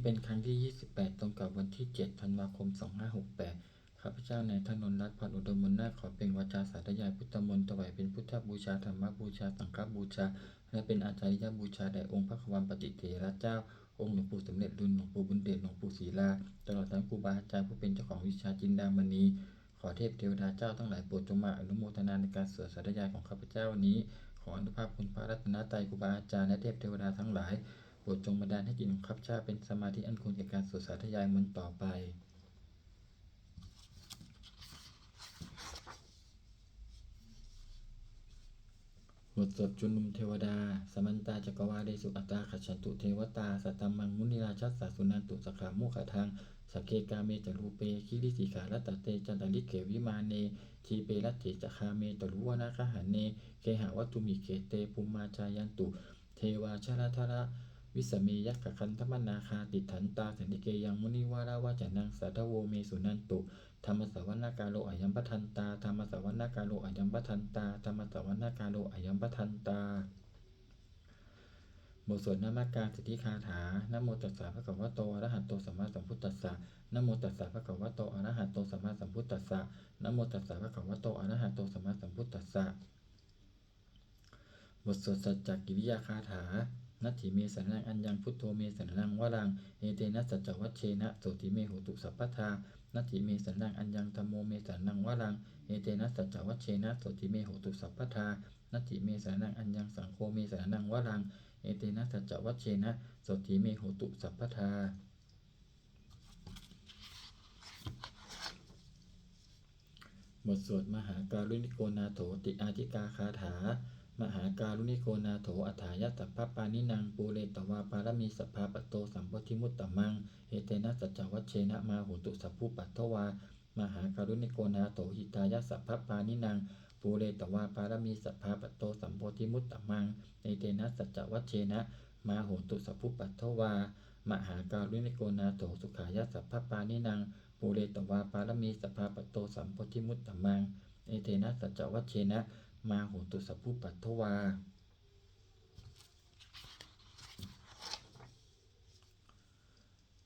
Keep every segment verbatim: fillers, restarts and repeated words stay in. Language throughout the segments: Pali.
เป็นครั้งที่ ยี่สิบแปด ตรงกับวันที่ เจ็ด ธันวาคม สองห้าหกแปด ข้าพเจ้านายถนนรัตน์ พรอุดมบุญนาถ ขอเปล่งวาจาสาธยายพุทธมนต์ ถวายเป็นพุทธบูชา ธรรมบูชา สังฆบูชา และเป็นอาจาริยบูชาแด่องค์พระควัมปติเถระเจ้า องค์หลวงปู่สำเร็จลุน หลวงปู่บุญเดช หลวงปู่ศิลา ตลอดทั้งครูบาอาจารย์ผู้เป็นเจ้าของวิชาจินดามณี ขอเทพเทวดาเจ้าทั้งหลายโปรดจงมาอนุโมทนาในการสวดสาธยายของข้าพเจ้านี้ ขออานุภาพคุณพระรัตนตรัย ครูบาอาจารย์ และเทพเทวดาทั้งหลาย โปรดจงบันดาลให้จิตของข้าพเจ้าเป็นสมาธิอันควรแก่การสวดสาธยายมนต์ต่อไป บทสวดชุมนุมเทวดา Samantā cakkavāḷesu atrāgacchantu devatā, saddhammaṃ munirājassa suṇantu saggamokkhadaṃ. Sagge kāme ca rūpe girisikharataṭe cantalikkhe vimāne, dīpe raṭṭhe ca gāme taruvanagahane gehavatthumhi khette, bhummā cāyantu devā jalathalavisame yakkhagandhabbanāgā, tiṭṭhantā santike yaṃ munivaravacanaṃ sādhavo me suṇantu. Dhammassavanakālo ayambhadantā. Dhammassavanakālo ayambhadantā. Dhammassavanakālo ayambhadantā. บทสวดนมการสิทธิคาถา Namo tassa bhagavato arahato sammāsambuddhassa. Namo tassa bhagavato arahato sammāsambuddhassa. Namo tassa bhagavato arahato sammāsambuddhassa. บทสวดสัจจกิริยาคาถา Natthi me saraṇaṃ aññaṃ, buddho me saraṇaṃ varaṃ, etena saccavajjena sotthi me hotu sabbadā. Natthi me saraṇaṃ aññaṃ, dhammo me saraṇaṃ varaṃ, etena saccavajjena sotthi me hotu sabbadā. Natthi me saraṇaṃ aññaṃ, saṅgho me saraṇaṃ varaṃ, etena saccavajjena sotthi me hotu sabbadā. บทสวดมหาการุณิโกนาโถติอาทิกาคาถา Mahākāruṇiko nātho atthāya sabbapāṇinaṃ, pūretvā pāramī sabbā patto sambodhimuttamaṃ, etena saccavajjena mā hontu sabbupaddavā. Mahākāruṇiko nātho hitāya sabbapāṇinaṃ, pūretvā pāramī sabbā patto sambodhimuttamaṃ, etena saccavajjena mā hontu sabbupaddavā. Mahākāruṇiko nātho sukhāya sabbapāṇinaṃ, pūretvā pāramī sabbā patto sambodhimuttamaṃ, etena saccavajjena mā hontu sabbupaddavā.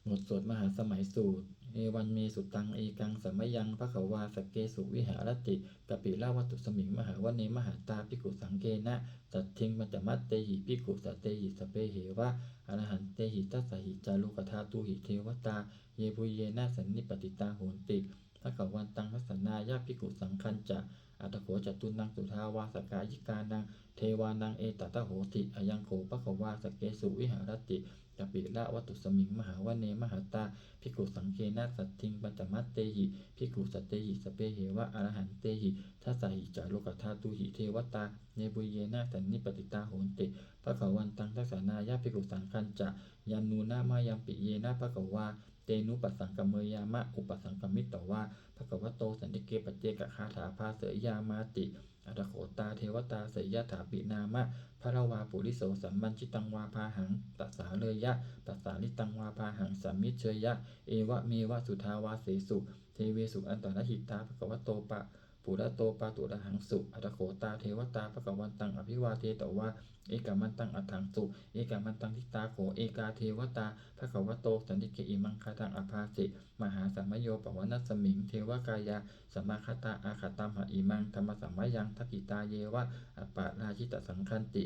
บทสวดมหาสมัยสูตร Evaṃ me sutaṃ. Ekaṃ samayaṃ bhagavā sakkesu viharati kapilavatthusmiṃ mahāvane mahatā bhikkhusaṅghena saddhiṃ pañcamattehi bhikkhusatehi sabbeheva arahantehi. Dasahi ca lokadhātūhi devatā yebhuyyena sannipatitā honti bhagavantaṃ dassanāya bhikkhusaṅghañca. Atha kho catunnaṃ suddhāvāsakāyikānaṃ devānaṃ etadahosi: Ayaṃ kho bhagavā sakkesu viharati kapilavatthusmiṃ mahāvane mahatā bhikkhusaṅghena saddhiṃ pañcamattehi bhikkhusatehi sabbeheva arahantehi. Dasahi ca lokadhātūhi devatā yebhuyyena sannipatitā honti bhagavantaṃ dassanāya bhikkhusaṅghañca. Yannūna mayampi yena bhagavā tenupasaṅkameyyāma, upasaṅkamitvā bhagavato santike paccekagāthā bhāseyyāmāti. Atha kho tā devatā seyyathāpi nāma balavā puriso sammiñjitaṃ vā bāhaṃ pasāreyya, pasāritaṃ vā bāhaṃ sammiñjeyya, evameva suddhāvāsesu devesu antarahitā bhagavato pa purato pāturahaṃsu. Atha kho tā devatā bhagavantaṃ abhivādetvā ekamantaṃ aṭṭhaṃsu. Ekamantaṃ ṭhitā kho ekā devatā bhagavato santike imaṃ gāthaṃ abhāsi: Mahāsamayo pavanasmiṃ, devakāyā samāgatā; āgatamha imaṃ dhammasamayaṃ, dakkhitāyeva aparājitasaṅghanti.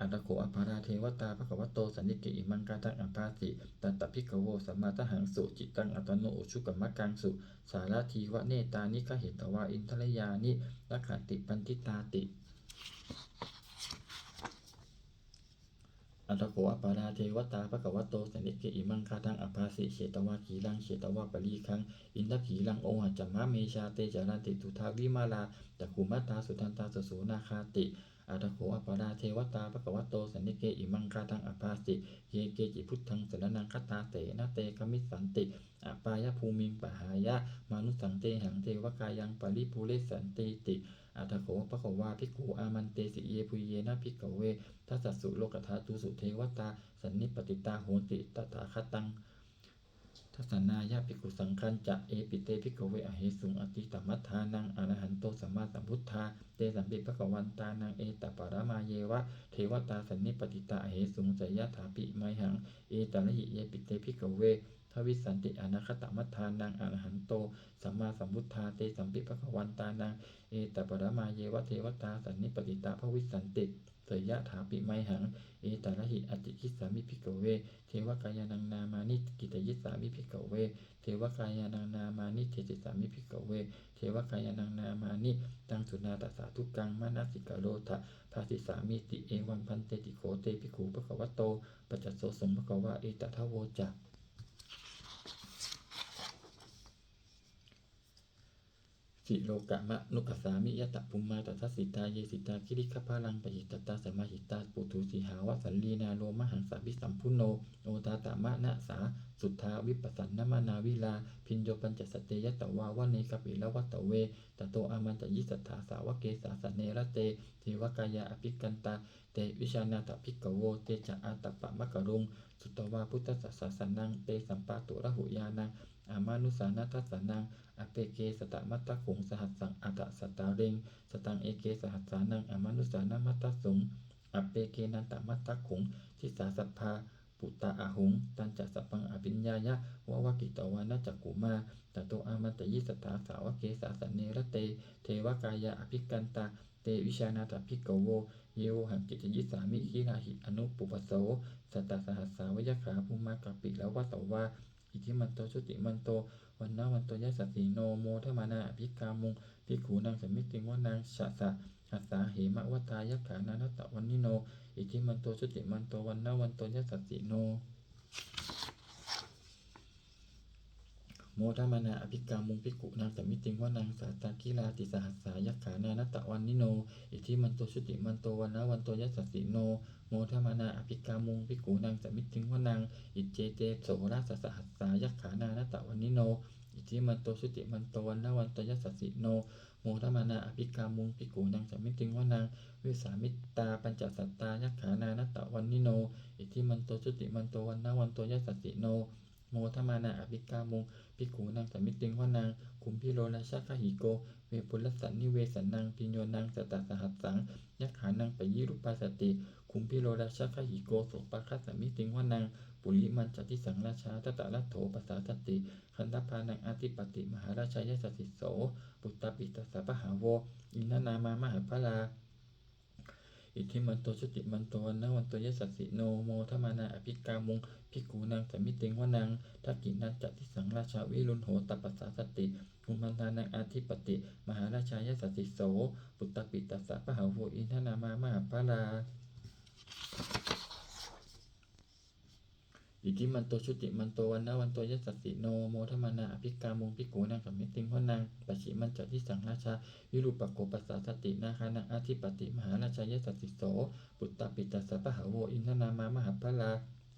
Atha kho aparā devatā bhagavato santike imaṃ gāthaṃ abhāsi: Tatra bhikkhavo samādahaṃsu, cittaṃ attano ujukamakaṃsu; sārathīva nettāni gahetvā, indriyāni rakkhanti paṇḍitāti. Atha kho aparā devatā bhagavato santike imaṃ gāthaṃ abhāsi: Chetvā khīlaṃ chetvā palighaṃ, indakhīlaṃ ohaccamanejā; te caranti suddhā vimalā, cakkhumatā sudantā susunāgāti. Atha kho aparā devatā bhagavato santike imaṃ gāthaṃ abhāsi: Ye keci buddhaṃ saraṇaṃ gatāse, na te gamissanti apāyabhūmiṃ; pahāya mānusaṃ dehaṃ, devakāyaṃ paripūressantīti. Atha kho bhagavā bhikkhū āmantesi: Yebhuyyena bhikkhave dasasu lokadhātūsu devatā sannipatitā honti tathāgataṃ dassanāya bhikkhusaṅghañca. Yepi te bhikkhave ahesuṃ atītamaddhānaṃ arahanto sammāsambuddhā, tesampi bhagavantānaṃ etaparamāyeva devatā sannipatitā ahesuṃ, seyyathāpi mayhaṃ etarahi. Yepi te bhikkhave bhavissanti anāgatamaddhānaṃ arahanto sammāsambuddhā, tesampi bhagavantānaṃ etaparamāyeva devatā sannipatitā bhavissanti, seyyathāpi mayhaṃ etarahi. Ācikkhissāmi bhikkhave devakāyānaṃ nāmāni, kittayissāmi bhikkhave devakāyānaṃ nāmāni, desissāmi bhikkhave devakāyānaṃ nāmāni. Taṃ suṇātha sādhukaṃ manasikarotha bhāsissāmīti. Evaṃ bhanteti kho te bhikkhū bhagavato paccassosuṃ. Bhagavā etadavoca: Silokamanukassāmi, yattha bhummā tadassitā; ye sitā girigabbharaṃ, pahitattā samāhitā. Puthū sīhāva sallīnā, lomahaṃsābhisambhuno; odātamanasā suddhā, vippasannamanāvilā. Bhiyyo pañcasate ñatvā, vane kāpilavatthave; tato āmantayi satthā, sāvake sāsane rate. Devakāyā abhikkantā, te vijānātha bhikkhavo; te ca ātappamakaruṃ, sutvā buddhassa sāsanaṃ. Tesampāturahu ñāṇaṃ, amanussāna dassanaṃ; appeke satamaddakkhuṃ, sahassaṃ atha sattariṃ. Sataṃ eke sahassānaṃ, amanussānamaddasuṃ; appekenantamaddakkhuṃ, disā sabbā phuṭā ahuṃ. Tañca sabbaṃ abhiññāya, vavakkhitvāna cakkhumā; tato āmantayi satthā, sāvake sāsane rate. Devakāyā abhikkantā, te vijānātha bhikkhavo; ye vohaṃ kittayissāmi, girāhi anupubbaso. Sattasahassā va yakkhā, bhummā kāpilavatthavā; iddhimanto jutimanto, vaṇṇavanto yasassino; modamānā abhikkāmuṃ, bhikkhūnaṃ samitiṃ vanaṃ. Chasahassā hemavatā, yakkhā nānattavaṇṇino; iddhimanto jutimanto, vaṇṇavanto yasassino; modamānā abhikkāmuṃ, bhikkhūnaṃ samitiṃ vanaṃ. Sātāgirā tisahassā, yakkhā nānattavaṇṇino; iddhimanto jutimanto, vaṇṇavanto yasassino; modamānā abhikkāmuṃ, bhikkhūnaṃ samitiṃ vanaṃ. Iccete soḷasasahassā, yakkhā nānattavaṇṇino; iddhimanto jutimanto, vaṇṇavanto yasassino; modamānā abhikkāmuṃ, bhikkhūnaṃ samitiṃ vanaṃ. Vessāmittā pañcasatā, yakkhā nānattavaṇṇino; iddhimanto jutimanto, vaṇṇavanto yasassino; modamānā abhikkāmuṃ, bhikkhūnaṃ samitiṃ vanaṃ. Kumbhīro rājagahiko, vepullassa nivesanaṃ; bhiyyo naṃ satasahassaṃ, yakkhānaṃ payirupāsati; kumbhīro rājagahiko, sopāga samitiṃ vanaṃ. Purimañca disaṃ rājā, dhataraṭṭho pasāsati; gandhabbānaṃ ādhipati, mahārājā yasassi so. Puttāpi tassa bahavo, indanāmā mahabbalā; iddhimanto jutimanto, vaṇṇavanto yasassino; modamānā abhikkāmuṃ, bhikkhūnaṃ samitiṃ vanaṃ. Dakkhiṇañca disaṃ rājā, virūḷho tappasāsati; kumbhaṇḍānaṃ ādhipati, mahārājā yasassi so. Puttāpi tassa bahavo, indanāmā mahabbalā; iddhimanto jutimanto, vaṇṇavanto yasassino; modamānā abhikkāmuṃ, bhikkhūnaṃ samitiṃ vanaṃ. Pacchimañca disaṃ rājā, virūpakkho pasāsati; nāgānaṃ ādhipati, mahārājā yasassi so. Puttāpi tassa bahavo, indanāmā mahabbalā;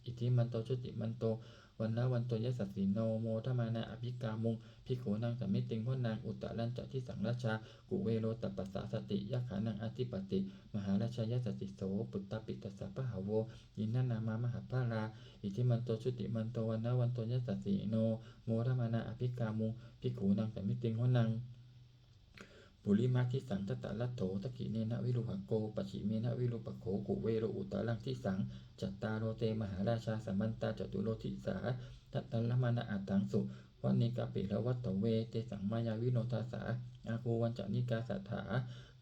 iddhimanto jutimanto, vaṇṇavanto yasassino; modamānā abhikkāmuṃ, bhikkhūnaṃ samitiṃ vanaṃ. Uttarañca disaṃ rājā, kuvero tappasāsati; yakkhānaṃ ādhipati, mahārājā yasassi so. Puttāpi tassa bahavo, indanāmā mahabbalā; iddhimanto jutimanto, vaṇṇavanto yasassino; modamānā abhikkāmuṃ, bhikkhūnaṃ samitiṃ vanaṃ. Purimadisaṃ dhataraṭṭho, dakkhiṇena virūḷhako; pacchimena virūpakkho, kuvero uttaraṃ disaṃ. Cattāro te mahārājā, samantā caturo disā; daddallamānā aṭṭhaṃsu, vane kāpilavatthave. Tesaṃ māyāvino dāsā, āgū vañcanikā saṭhā;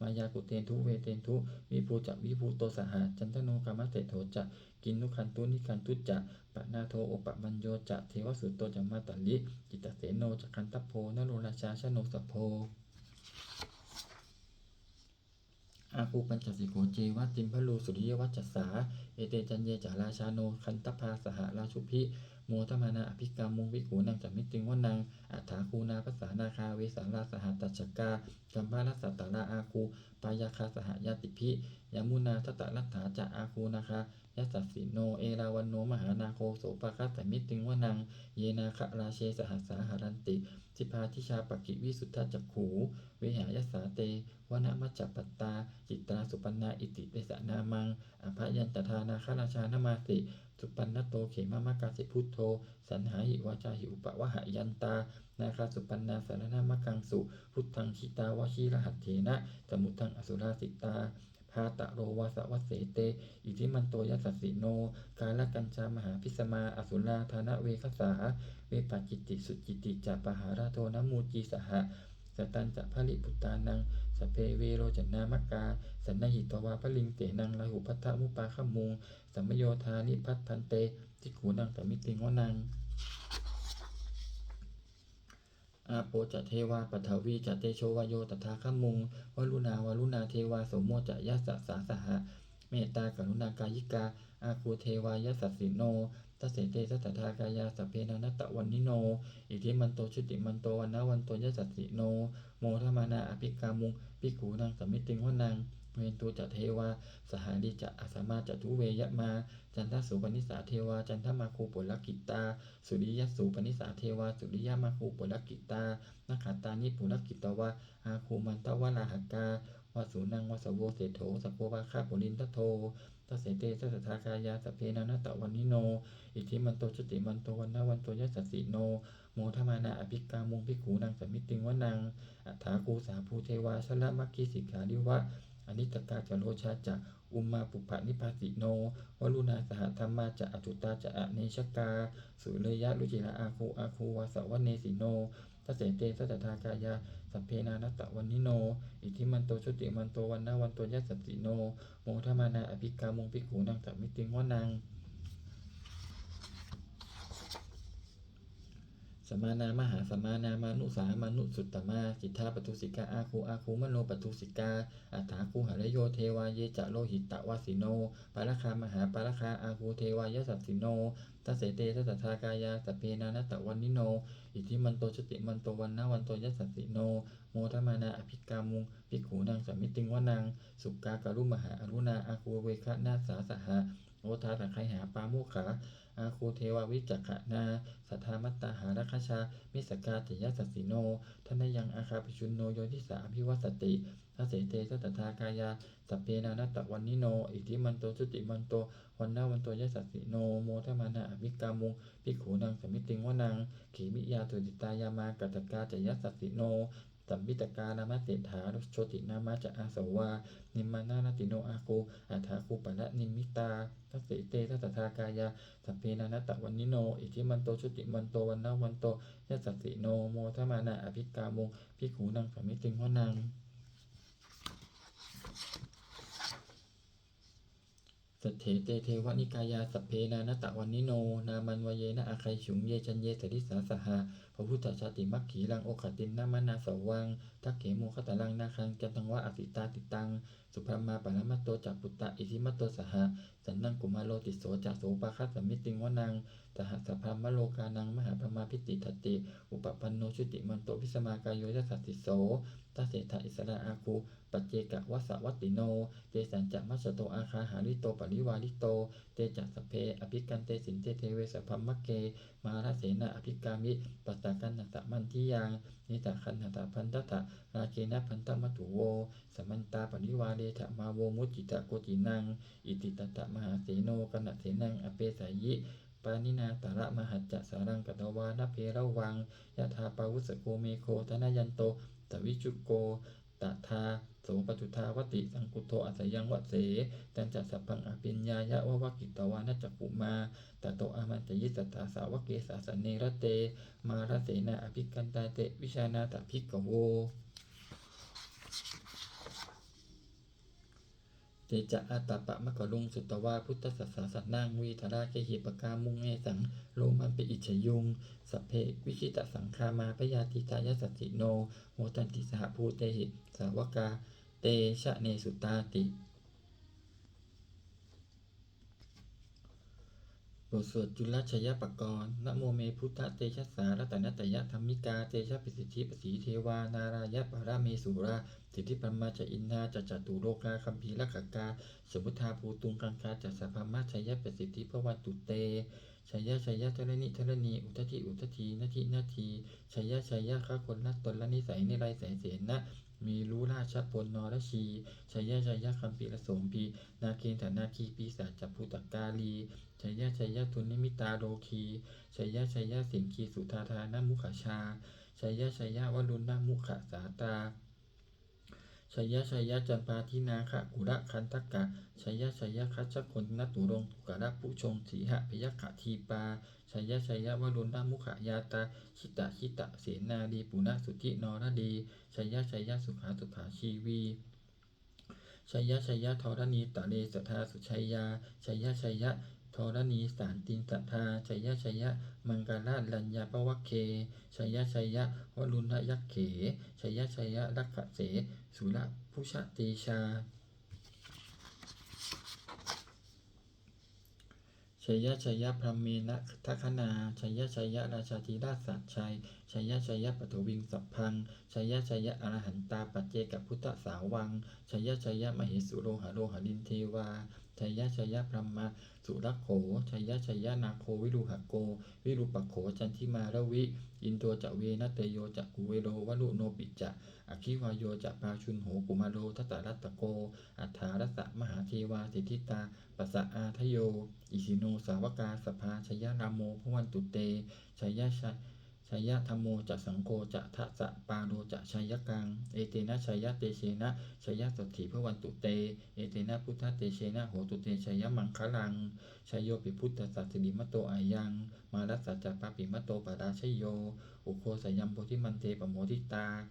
māyā kuṭeṇḍu veṭeṇḍu, viṭū ca viṭuṭo saha. Candano kāmaseṭṭho ca, kinnughaṇḍu nighaṇḍu ca; panādo opamañño ca, devasūto ca mātali; cittaseno ca gandhabbo, naḷorājā janosabho. Āgū pañcasikho ceva, timbarū suriyavaccasā; ete caññe ca rājāno, gandhabbā saha rājubhi; modamānā abhikkāmuṃ, bhikkhūnaṃ samitiṃ vanaṃ. Athāgū nābhasā nāgā, vesālā saha tacchakā; kambalassatarā āgū, pāyāgā saha ñātibhi; yāmunā dhataraṭṭhā ca, āgū nāgā yasassino. Erāvaṇo mahānāgo sopāga samitiṃ vanaṃ, ye nāgarāje sahasā haranti, dibbā dijā pakkhi visuddhacakkhū, vehāyasā te vanamajjhapattā, citrā supaṇṇā iti tesa nāmaṃ. Abhayantadā nāgarājānamāsi, supaṇṇato khemamakāsi buddho, saṇhāhi vācāhi upavhayantā, nāgā supaṇṇā saraṇamakaṃsu buddhaṃ. Jitā vajirahatthena, samuddaṃ asurā sitā, bhātaro vāsavassete, iddhimanto yasassino. Kālakañjā mahābhismā, asurā dānaveghasā, vepacitti sucitti ca, pahārādo namucī saha. Satañca baliputtānaṃ, sabbe verocanāmakā, sannayhitvā baliṃ senaṃ, rāhubhaddamupāgamuṃ. Samayodāni bhaddante, bhikkhūnaṃ samitiṃ vanaṃ. Āpo ca devā paṭhavī ca, tejo vāyo tadāgamuṃ, varuṇā vāruṇā devā, somo ca yasasā saha. Mettākaruṇākāyikā, āgū devā yasassino. Dasete dasadhā kāyā, sabbe nānattavaṇṇino, iddhimanto jutimanto, vaṇṇavanto yasassino, modamānā abhikkāmuṃ, bhikkhūnaṃ samitiṃ vanaṃ. Veṇḍū ca devā sahalī ca, asamā ca duve yamā, candassūpanisā devā, candamāgū purakkhitā. Suriyassūpanisā devā, suriyamāgū purakkhitā, nakkhattāni purakkhitvā, āgū mandavalāhakā. Vasūnaṃ vāsavo seṭṭho, sakkopāga purindado. Dasete dasadhā kāyā, sabbe nānattavaṇṇino, iddhimanto jutimanto, vaṇṇavanto yasassino, modamānā abhikkāmuṃ, bhikkhūnaṃ samitiṃ vanaṃ. Athāgū sahabhū devā, jalamaggisikhāriva, ariṭṭhakā ca rojā ca, ummāpupphanibhāsino, varuṇā sahadhammā ca, accutā ca anejakā. Sūleyyarucirā āgū, āgū vāsavanesino. Dasete dasadhā kāyā, sabbe nānattavaṇṇino, iddhimanto jutimanto, vaṇṇavanto yasassino, modamānā abhikkāmuṃ, bhikkhūnaṃ samitiṃ vanaṃ. Samānā mahāsamānā, mānusā mānusuttamā, khiḍḍāpadosikā āgū, āgū manopadosikā. Athāgū harayo devā, ye ca lohitavāsino, pāragā mahāpāragā, āgū devā yasassino. Dasete dasadhā kāyā, sabbe nānattavaṇṇino, iddhimanto jutimanto, vaṇṇavanto yasassino, modamānā abhikkāmuṃ, bhikkhūnaṃ samitiṃ vanaṃ. Sukkā karumhā aruṇā, āgū veghanasā saha, odātagayhā pāmokkhā, āgū devā vicakkhaṇā. Sadāmattā hāragajā, missakā ca yasassino, thanayaṃ āgā pajjunno, yo disā abhivassati. Dasete dasadhā kāyā, sabbe nānattavaṇṇino, iddhimanto jutimanto, vaṇṇavanto yasassino, modamānā abhikkāmuṃ, bhikkhūnaṃ samitiṃ vanaṃ. Khemiyā tusitā yāmā, kaṭṭhakā ca yasassino, lambitakā lāmaseṭṭhā, jotināmā ca āsavā, nimmānaratino āgū, athāgū paranimmitā. Dasete dasadhā kāyā, sabbe nānattavaṇṇino, iddhimanto jutimanto, vaṇṇavanto yasassino, modamānā abhikkāmuṃ, bhikkhūnaṃ samitiṃ vanaṃ. Saṭṭhete devanikāyā, sabbe nānattavaṇṇino, nāmanvayena āgañchuṃ, ye caññe sadisā saha. Pavutthajātimakkhilaṃ, oghatiṇṇamanāsavaṃ, dakkhemoghataraṃ nāgaṃ, candaṃva asitātitaṃ. Subrahmā paramatto ca, puttā iddhimato saha, sanaṅkumāro tisso ca, sopāga samitiṃ vanaṃ. Sahassabrahmalokānaṃ, mahābrahmābhitiṭṭhati, upapanno jutimanto, bhismākāyo yasassi so. Dasettha issarā āgū, paccekavasavattino, tesañca majjhato āgā, hārito parivārito. Te ca sabbe abhikkante, sinde deve sabrahmake, mārasenā abhikkāmi, passa kaṇhassa mandiyaṃ. Etha gaṇhatha bandhatha, rāgena bandhamatthu vo, samantā parivāretha, mā vo muñcittha koci naṃ. Iti tattha mahāseno, kaṇhasenaṃ apesayi, pāṇinā talamāhacca, saraṃ katvāna bheravaṃ. Yathā pāvussako megho, thanayanto savijjuko, tadā so paccudāvatti, saṅkuddho asayaṃvase. Tañca sabbaṃ abhiññāya, vavakkhitvāna cakkhumā, tato āmantayi satthā, sāvake sāsane rate. Mārasenā abhikkantā, te vijānātha bhikkhavo. Te ca ātappamakaruṃ, sutvā buddhassa sāsanaṃ, vītarāgehi pakkāmuṃ, nesaṃ lomampi iñjayuṃ. Sabbe vijitasaṅgāmā, bhayātītā yasassino, modanti saha bhūtehi, sāvakā te janesutāti. บทสวดจุลชัยปกรณ์ Namo me buddhatejassā ratanattayadhammikā tejapasiddhi pasīdevā nārāyaparamesurā siddhibrahmā ca indā ca catulokā gambhīrakkhakā samuddā bhūtuṃ gaṅgā ca sabrahmajayapasiddhi bhavantu te. Jaya jaya dharaṇi dharaṇī udadhi udadhī nadi nadī, jaya jaya gaganalatanalanisai nirayasai sena merurājabalanarajī, jaya jaya gambhīrasombhī nāgendanāgī pisācabhūtakālī, jaya jaya dunnimittarogī, jaya jaya siṅgīsudādānamukhajā, jaya jaya varuṇamukhasātrā, jaya jaya campādināgakulagandhaka, jaya jaya gajjagonnaturaṅgatukarakhujoṅsīhabyagghadīpā, jaya jaya varuṇamukhayātrā jitajitasesālī puna suddhi naradī, jaya jaya sukhā sukhā jīvī, jaya jaya dharaṇītale sadā sujayā, jaya jaya dharaṇī santin sadā, jaya jaya maṅkarāj raññā bhavagge, jaya jaya varuṇayakkhe, jaya jaya rakkhase surabhujatejā. Jaya jaya brahmendagaṇā, jaya jaya rājādhirāja sājjai, jaya jaya paṭhaviṃ sabbaṃ, jaya jaya arahantā paccekabuddhasāvaṃ, jaya jaya mahesuro haro harindevā, jaya jaya brahmā surakkho, jaya jaya nāgo viruḷhako virūpakkho candimā ravi, indo ca venateyyo ca kuvero varuṇopi ca, aggi vāyo ca pājuṇho kumāro dhataraṭṭhako, aṭṭhārasa mahādevā siddhitāpasaādayo, isino sāvakā sabbā jaya rāmo bhavantu te. Jaya jaya dhammo ca saṅgho ca dasapālo ca jayakaṃ, etena jayatejena jayasotthī bhavantu te, etena buddhatejena hotu te jayamaṅgalaṃ. Jayopi buddhassa sirīmato ayaṃ, mārassa ca pāpimato parājayo, ugghosayaṃ bodhimaṇḍe pamoditā,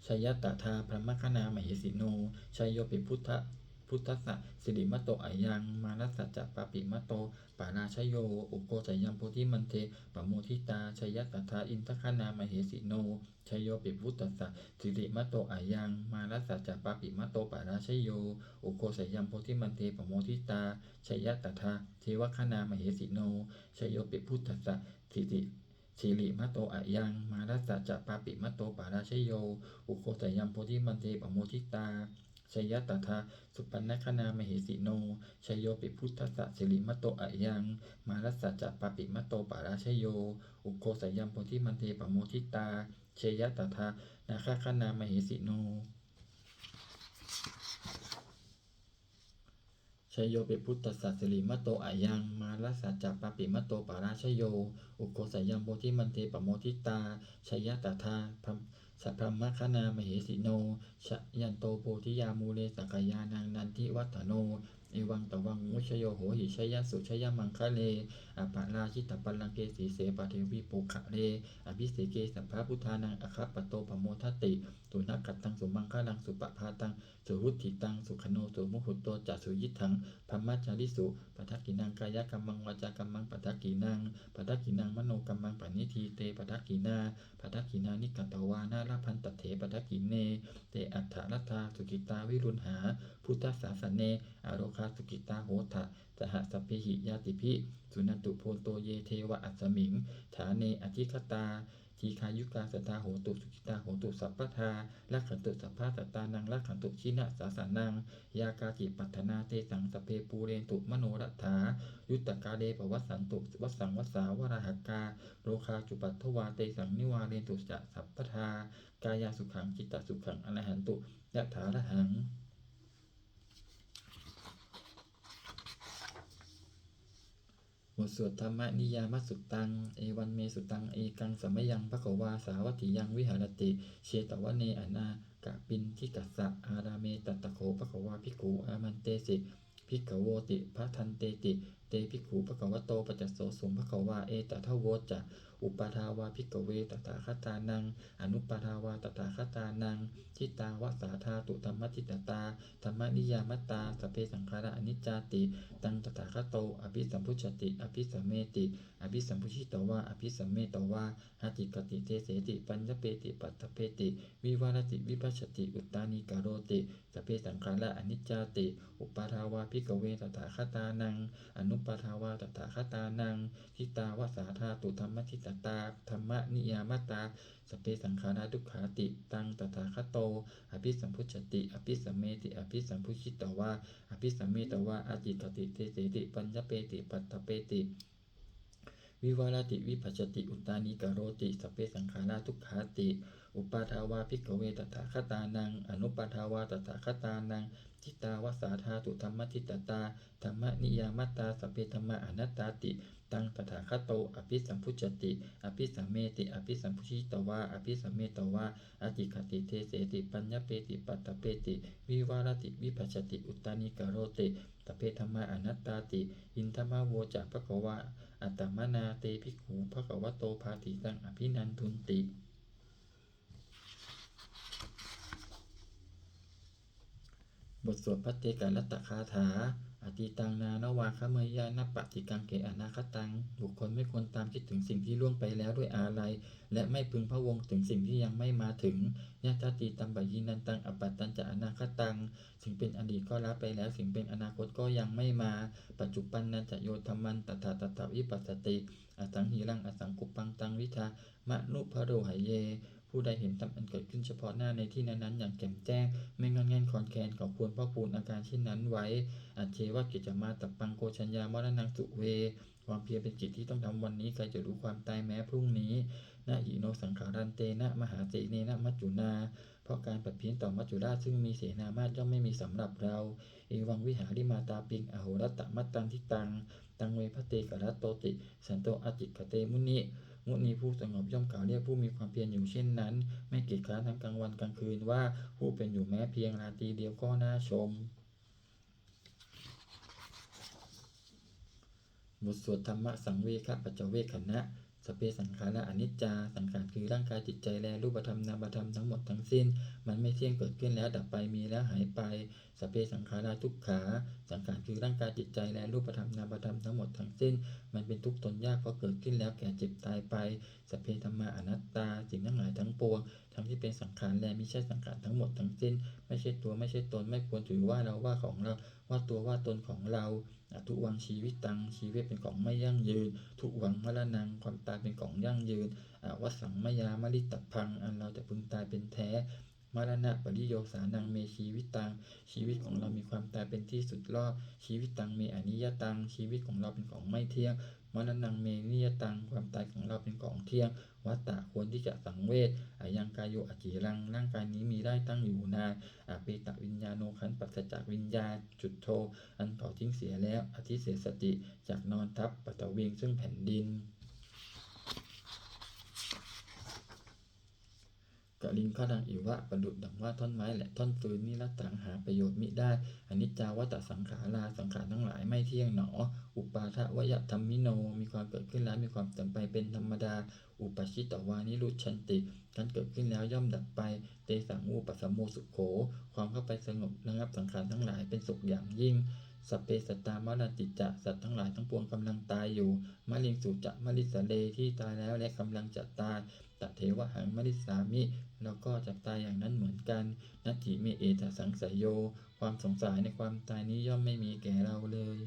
jaya tadā brahmagaṇā mahesino. Jayopi buddha buddhassa sirīmato ayaṃ, mārassa ca pāpimato parājayo, ugghosayaṃ bodhimaṇḍe pamoditā, jaya tadā indagaṇā mahesino. Jayopi buddhassa sirīmato ayaṃ, mārassa ca pāpimato parājayo, ugghosayaṃ bodhimaṇḍe pamoditā, jaya tadā devagaṇā mahesino. Jayopi buddhassa siri sirīmato ayaṃ, mārassa ca pāpimato parājayo, ugghosayaṃ bodhimaṇḍe pamoditā, jaya tadā supaṇṇagaṇā mahesino. Jayopi buddhassa sirīmato ayaṃ, mārassa ca pāpimato parājayo, ugghosayaṃ bodhimaṇḍe pamoditā, jaya tadā nāgagaṇā mahesino. Jayopi buddhassa sirīmato ayaṃ, mārassa ca pāpimato parājayo, ugghosayaṃ bodhimaṇḍe pamoditā, jaya tadā brahma sabrahmagaṇā mahesino. Jayanto bodhiyā mūle sakyānaṃ nandivaḍḍhano, evaṃ tvaṃ vijayo hohi jayassu jayamaṅgale, aparājitapallaṅke sīse paṭhavipokkhare, abhiseke sabbabuddhānaṃ aggappatto pamodati. Sunakkhattaṃ sumaṅgalaṃ supabhātaṃ suhuṭṭhitaṃ, sukhaṇo sumuhutto ca suyiṭṭhaṃ brahmacārisu, padakkhiṇaṃ kāyakammaṃ vācākammaṃ padakkhiṇaṃ, padakkhiṇaṃ manokammaṃ paṇidhī te padakkhiṇā, padakkhiṇāni katvāna labhantatthe padakkhiṇe. Te atthaladdhā sukhitā viruḷhā buddhasāsane, arogā sukhitā hotha saha sabbehi ñātibhi. Suṇantu bhonto ye devā asmiṃ ṭhāne adhigatā, dīghāyukā sadā hontu sukhitā hontu sabbadā, rakkhantu sabbasattānaṃ rakkhantu jinasāsanaṃ, yā kāci patthanā tesaṃ sabbe pūrentu manorathā, yuttakāle pavassantu vassaṃ vassā valāhakā, rogā cupaddavā tesaṃ nivārentu ca sabbadā, kāyāsukhaṃ cittasukhaṃ arahantu yathārahaṃ. Bot sot Dhammaniyāmasuttaṃ. Evaṃ me sutaṃ. Ekaṃ samayaṃ bhagavā sāvatthiyaṃ viharati jetavane anāthapiṇḍikassa ārāme. Tatra kho bhagavā bhikkhū āmantesi bhikkhavoti. Bhadanteti te bhikkhū bhagavato paccassosuṃ. Bhagavā etadavoca. Uppādā vā bhikkhave tathāgatānaṃ anuppādā vā tathāgatānaṃ, ṭhitāva sā dhātu dhammaṭṭhitatā dhammaniyāmatā, sabbe saṅkhārā aniccāti. Taṃ tathāgato abhisambujjhati abhisameti, abhisambujjhitvā abhisametvā ācikkhati deseti paññapeti paṭṭhapeti vivarati vibhajati uttānīkaroti, sabbe saṅkhārā aniccāti. Uppādā vā bhikkhave tathāgatānaṃ anu anuppādā vā tathāgatānaṃ, ṭhitāva sā dhātu dhammaṭṭhitatā dhammaniyāmatā, sabbe saṅkhārā dukkhāti. Taṃ tathāgato abhisambujjhati abhisameti, abhisambujjhitvā abhisametvā ācikkhati deseti paññapeti paṭṭhapeti vivarati vibhajati uttānīkaroti, sabbe saṅkhārā dukkhāti. Uppādā vā bhikkhave tathāgatānaṃ anuppādā vā tathāgatānaṃ, ṭhitāva sā dhātu dhammaṭṭhitatā dhammaniyāmatā, sabbe dhammā anattāti. Taṃ tathāgato abhisambujjhati abhisameti, abhisambujjhitvā abhisametvā ācikkhati deseti paññapeti paṭṭhapeti vivarati vibhajati uttānīkaroti, sabbe dhammā anattāti. Idamavoca bhagavā. Attamanā te bhikkhū bhagavato bhāsitaṃ abhinandunti. บทสวดภัทเทกรัตตคาถา Atītaṃ nānvāgameyya nappaṭikaṅkhe anāgataṃ. บุคคลไม่ควรตามคิดถึงสิ่งที่ล่วงไปแล้วด้วยอาลัย และไม่พึงพะวงถึงสิ่งที่ยังไม่มาถึง Yadatītampahīnantaṃ appattañca anāgataṃ. สิ่งเป็นอดีตก็ละไปแล้ว สิ่งเป็นอนาคตก็ยังไม่มา Paccuppannañca yo dhammaṃ tattha tattha vipassati, asaṃhīraṃ asaṅkuppaṃ taṃ viddhā manubrūhaye. ผู้ใดเห็นธรรมอันเกิดขึ้นเฉพาะหน้าในที่นั้นๆ อย่างแจ่มแจ้ง ไม่ง่อนแง่นคลอนแคลน เขาควรพอกพูนอาการเช่นนั้นไว้ Ajjeva kiccamātappaṃ ko jaññā maraṇaṃ suve. ความเพียรเป็นกิจที่ต้องทำวันนี้ ใครจะรู้ความตายแม้พรุ่งนี้ Na hi no saṅgarantena mahāsenena maccunā. เพราะการผัดเพี้ยนต่อมัจจุราชซึ่งมีเสนามากย่อมไม่มีสำหรับเรา Evaṃ vihārimātāpiṃ ahorattamatanditaṃ, taṃ ve bhaddekarattoti santo ācikkhate muni. มุนีผู้สงบย่อมกล่าวเรียกผู้มีความเพียรอยู่เช่นนั้น ไม่เกียจคร้านทั้งกลางวันกลางคืนว่า ผู้เป็นอยู่แม้เพียงราตรีเดียวก็น่าชม บทสวดธรรมสังเวคปัจจเวกขณะ Sabbe saṅkhārā aniccā. สังขารคือร่างกายจิตใจและรูปธรรมนามธรรมทั้งหมดทั้งสิ้น มันไม่เที่ยง เกิดขึ้นแล้วดับไป มีแล้วหายไป Sabbe saṅkhārā dukkhā. สังขารคือร่างกายจิตใจและรูปธรรมนามธรรมทั้งหมดทั้งสิ้น มันเป็นทุกข์ทนยาก เพราะเกิดขึ้นแล้วแก่เจ็บตายไป Sabbe dhammā anattā. สิ่งทั้งหลายทั้งปวง ทั้งที่เป็นสังขารและมิใช่สังขารทั้งหมดทั้งสิ้น ไม่ใช่ตัวไม่ใช่ตน ไม่ควรถือว่าเราว่าของเรา ว่าตัวว่าตนของเรา Addhuvaṃ jīvitaṃ. ชีวิตเป็นของไม่ยั่งยืน Dhuvaṃ maraṇaṃ. ความตายเป็นของยั่งยืน Avassaṃ mayā maritabbaṃ. อันเราจะพึงตายเป็นแท้ Maraṇapariyosānaṃ me jīvitaṃ. ชีวิตของเรามีความตายเป็นที่สุดรอบ Jīvitaṃ me aniyataṃ. ชีวิตของเราเป็นของไม่เที่ยง Maraṇaṃ me niyataṃ. ความตายของเราเป็นของเที่ยง Vata ควรที่จะสังเวช Ayaṃ kāyo aciraṃ. ร่างกายนี้มิได้ตั้งอยู่นาน Apetaviññāṇo ครั้นปราศจากวิญญาณ Chuḍḍho อันเผาทิ้งเสียแล้ว Adhisessati จักนอนทับ Paṭhaviṃ ซึ่งแผ่นดิน Kaliṅgaraṃ iva ประดุจดังว่าท่อนไม้และท่อนฟืน Niratthaṃ หาประโยชน์มิได้ Aniccā vata saṅkhārā. สังขารทั้งหลายไม่เที่ยงหนอ Uppādavayadhammino มีความเกิดขึ้นแล้วมีความเสื่อมไปเป็นธรรมดา Uppajjitvā nirujjhanti ครั้นเกิดขึ้นแล้วย่อมดับไป Tesaṃ vūpasamo sukho ความเข้าไปสงบระงับสังขารทั้งหลายเป็นสุขอย่างยิ่ง Sabbe sattā maranti ca สัตว์ทั้งหลายทั้งปวงกำลังตายอยู่ Mariṃsu ca marissare ที่ตายแล้วและกำลังจะตาย Tathevāhaṃ marissāmi เราก็จะตายอย่างนั้นเหมือนกัน Natthi me ettha saṃsayo ความสงสัยในความตายนี้ย่อมไม่มีแก่เราเลย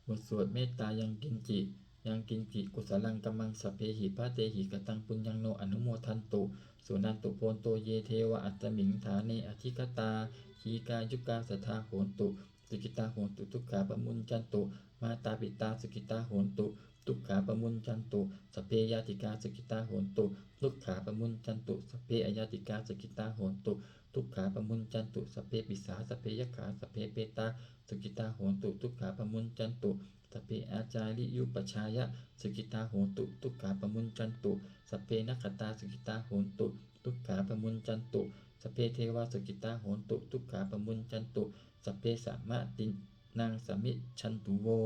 บทสวดเมตตา Yaṅkiñci. Yaṅkiñci kusalaṃ kammaṃ sabbehi katehi kataṃ puññaṃ no anumodantu. Suṇantu bhonto ye devā asmiṃ ṭhāne adhigatā. Dīghāyukā sadā hontu. Sukhitā hontu dukkhā pamuñcantu. Mātā pitā sukhitā hontu. Dukkhā pamuñcantu. Sabbe ñātikā sukhitā hontu. Dukkhā pamuñcantu. Sabbe aññātikā sukhitā hontu. Dukkhā pamuñcantu. Sabbe pisā sabbe yakkhā sabbe petā sukhitā hontu. Dukkhā pamuñcantu. Sabbe ācariyupajjhāyā sukhitā hontu. Dukkhā pamuñcantu. Sabbe nakkhattā sukhitā hontu. Dukkhā pamuñcantu. Sabbe devā sukhitā hontu. Dukkhā pamuñcantu. Sabbe sampattīnaṃ samijjhantu vo.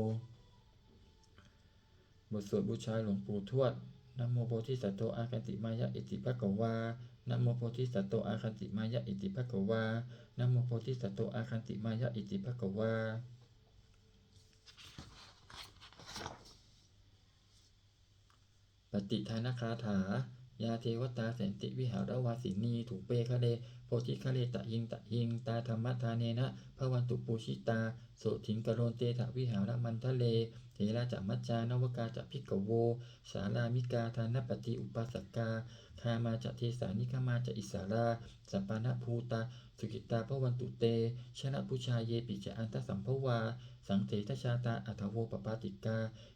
บทสวดบูชาหลวงปู่ทวด Namo bodhisatto āgantimāya iti bhagavā. Namo bodhisatto āgantimāya iti bhagavā. Namo bodhisatto āgantimāya iti bhagavā. Pattidānagāthā. Yā devatā santi vihāravāsinī thūpe ghare bodhighare tahiṃ tahiṃ, tā dhammadānena bhavantu pūjitā, sotthiṃ karontedha vihāramaṇḍale. Therā ca majjhā navakā ca bhikkhavo, sārāmikā dānapatī upāsakā, gāmā ca desā nigamā ca issarā, sappāṇabhūtā sukhitā bhavantu te. Jalābujā yepi ca aṇḍasambhavā, saṃsedajātā athavopapātikā,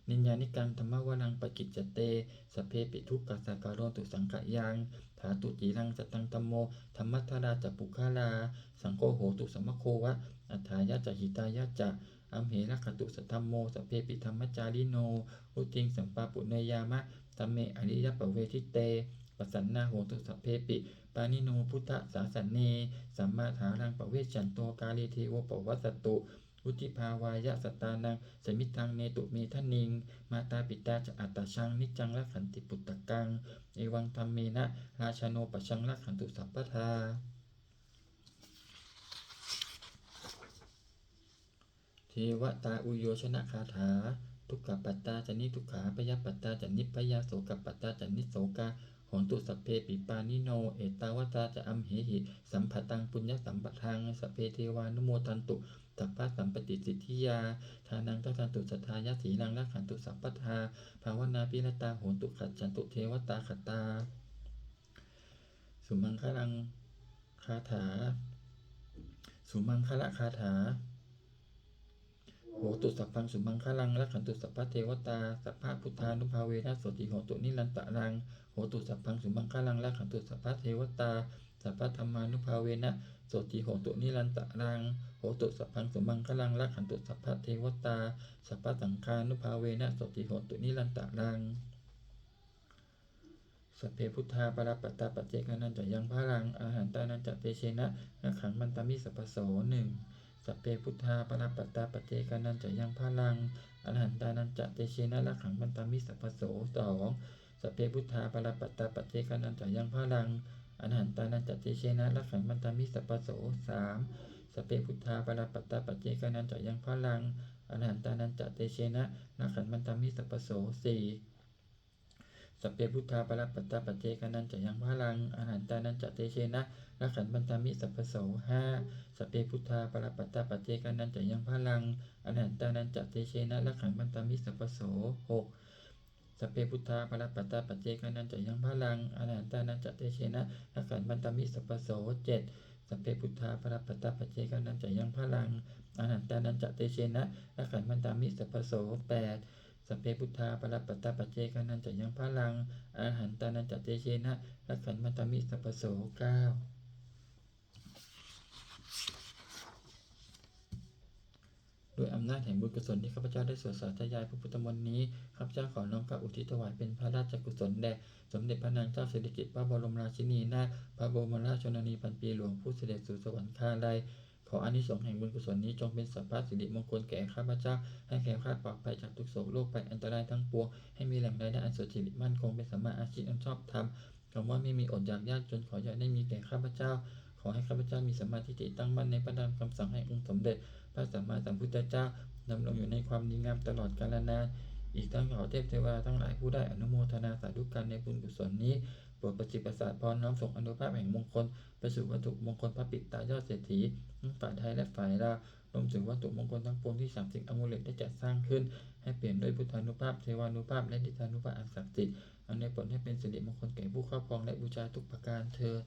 niyyānikaṃ dhammavaraṃ paṭicca te, sabbepi dukkhassa karontu saṅkhayaṃ. Ṭhātu ciraṃ sataṃ dhammo, dhammaddharā ca puggalā, saṅgho hotu samaggo va, atthāya ca hitāya ca. Amhe rakkhatu saddhammo, sabbepi dhammacārino, vuḍḍhiṃ sampāpuṇeyyāma, dhamme ariyappavedite. Pasannā hontu sabbepi, pāṇino buddhasāsane, sammā dhāraṃ pavecchanto, kāle devo pavassatu, vuḍḍhibhāvāya sattānaṃ, samiddhaṃ netu medaniṃ. Mātā pitā ca atrajaṃ, niccaṃ rakkhanti puttakaṃ, evaṃ dhammena rājāno, pajaṃ rakkhantu sabbadā. Devatāuyyojanagāthā. Dukkhappattā ca niddukkhā, bhayappattā ca nibbhayā, sokappattā ca nissokā, hontu sabbepi pāṇino. Ettāvatā ca amhehi, sambhataṃ puññasampadaṃ, sabbe devānumodantu, sabbasampattisiddhiyā. Dānaṃ dadantu saddhāya, sīlaṃ rakkhantu sabbadā, bhāvanābhiratā hontu, gacchantu devatāgatā. Sumaṅgalaṃ gāthā. Sumaṅgalagāthā. Hotu sabbaṃ sumaṅgalaṃ, rakkhantu sabbadevatā, sabbabuddhānubhāvena, sotthī hontu nirantaraṃ. Hotu sabbaṃ sumaṅgalaṃ, rakkhantu sabbadevatā, sabbadhammānubhāvena, sotthī hontu nirantaraṃ. Hotu sabbaṃ sumaṅgalaṃ, rakkhantu sabbadevatā, sabbasaṅghānubhāvena, sotthī hontu nirantaraṃ. Sabbe buddhā balappattā, paccekānañca yaṃ balaṃ, arahantānañca tejena, rakkhaṃ bandhāmi sabbaso. หนึ่ง. Sabbe buddhā balappattā, paccekānañca yaṃ balaṃ, arahantānañca tejena, rakkhaṃ bandhāmi sabbaso. สอง. Sabbe buddhā balappattā, paccekānañca yaṃ balaṃ, arahantānañca tejena, rakkhaṃ bandhāmi sabbaso. สาม. Sabbe buddhā balappattā, paccekānañca yaṃ balaṃ, arahantānañca tejena, rakkhaṃ bandhāmi sabbaso. สี่. Sabbe buddhā balappattā, paccekānañca yaṃ balaṃ, arahantānañca tejena, rakkhaṃ bandhāmi sabbaso. ห้า. Sabbe buddhā balappattā, paccekānañca yaṃ balaṃ, arahantānañca tejena, rakkhaṃ bandhāmi sabbaso. หก. Sabbe buddhā balappattā, paccekānañca yaṃ balaṃ, arahantānañca tejena, rakkhaṃ bandhāmi sabbaso. เจ็ด. Sabbe buddhā balappattā, paccekānañca yaṃ balaṃ, arahantānañca tejena, rakkhaṃ bandhāmi sabbaso. แปด. Sabbe buddhā balappattā, paccekānañca yaṃ balaṃ, arahantānañca tejena, rakkhaṃ bandhāmi sabbaso. เก้า. ด้วยอำนาจแห่งบุญกุศลที่ข้าพเจ้าได้สวดสาธยายพระพุทธมนต์นี้ ข้าพเจ้าขอน้อมเกล้าอุทิศถวายเป็นพระราชกุศลแด่สมเด็จพระนางเจ้าสิริกิติ์ พระบรมราชินีนาถ พระบรมราชชนนีพันปีหลวง ผู้เสด็จสู่สวรรคาลัย ขออานิสงส์แห่งบุญกุศลนี้จงเป็นสัพพสิริมงคลแก่ข้าพเจ้า ให้แคล้วคลาดปลอดภัยจากทุกโศกโรคภัยอันตรายทั้งปวง ให้มีแหล่งรายได้อันสุจริตมั่นคง เป็นสัมมาอาชีพอันชอบธรรม คำว่าไม่มีอดอยากยากจนขออย่าได้มีแก่ข้าพเจ้า ขอให้ข้าพเจ้ามีสัมมาทิฏฐิตั้งมั่นในพระธรรมคำสั่งแห่งองค์สมเด็จพระสัมมาสัมพุทธเจ้า ดำรงอยู่ในความดีงามตลอดกาลนาน อีกทั้งขอเทพเทวาทั้งหลายผู้ได้อนุโมทนาสาธุการในบุญกุศลนี้ โปรดประสิทธิ์ประสาทพรน้อมส่งอานุภาพแห่งมงคล ไปสู่วัตถุมงคลพระปิดตายอดเศรษฐี ทั้งฝ่ายไทยและฝ่ายลาว รวมถึงวัตถุมงคลทั้งปวงที่สามสิ่งอามูเลตได้จัดสร้างขึ้น ให้เปี่ยมด้วยพุทธานุภาพ เทวานุภาพ และฤทธานุภาพอันศักดิ์สิทธิ์ อำนวยผลให้เป็นสิริมงคลแก่ผู้ครอบครองและบูชาทุกประการเทอญ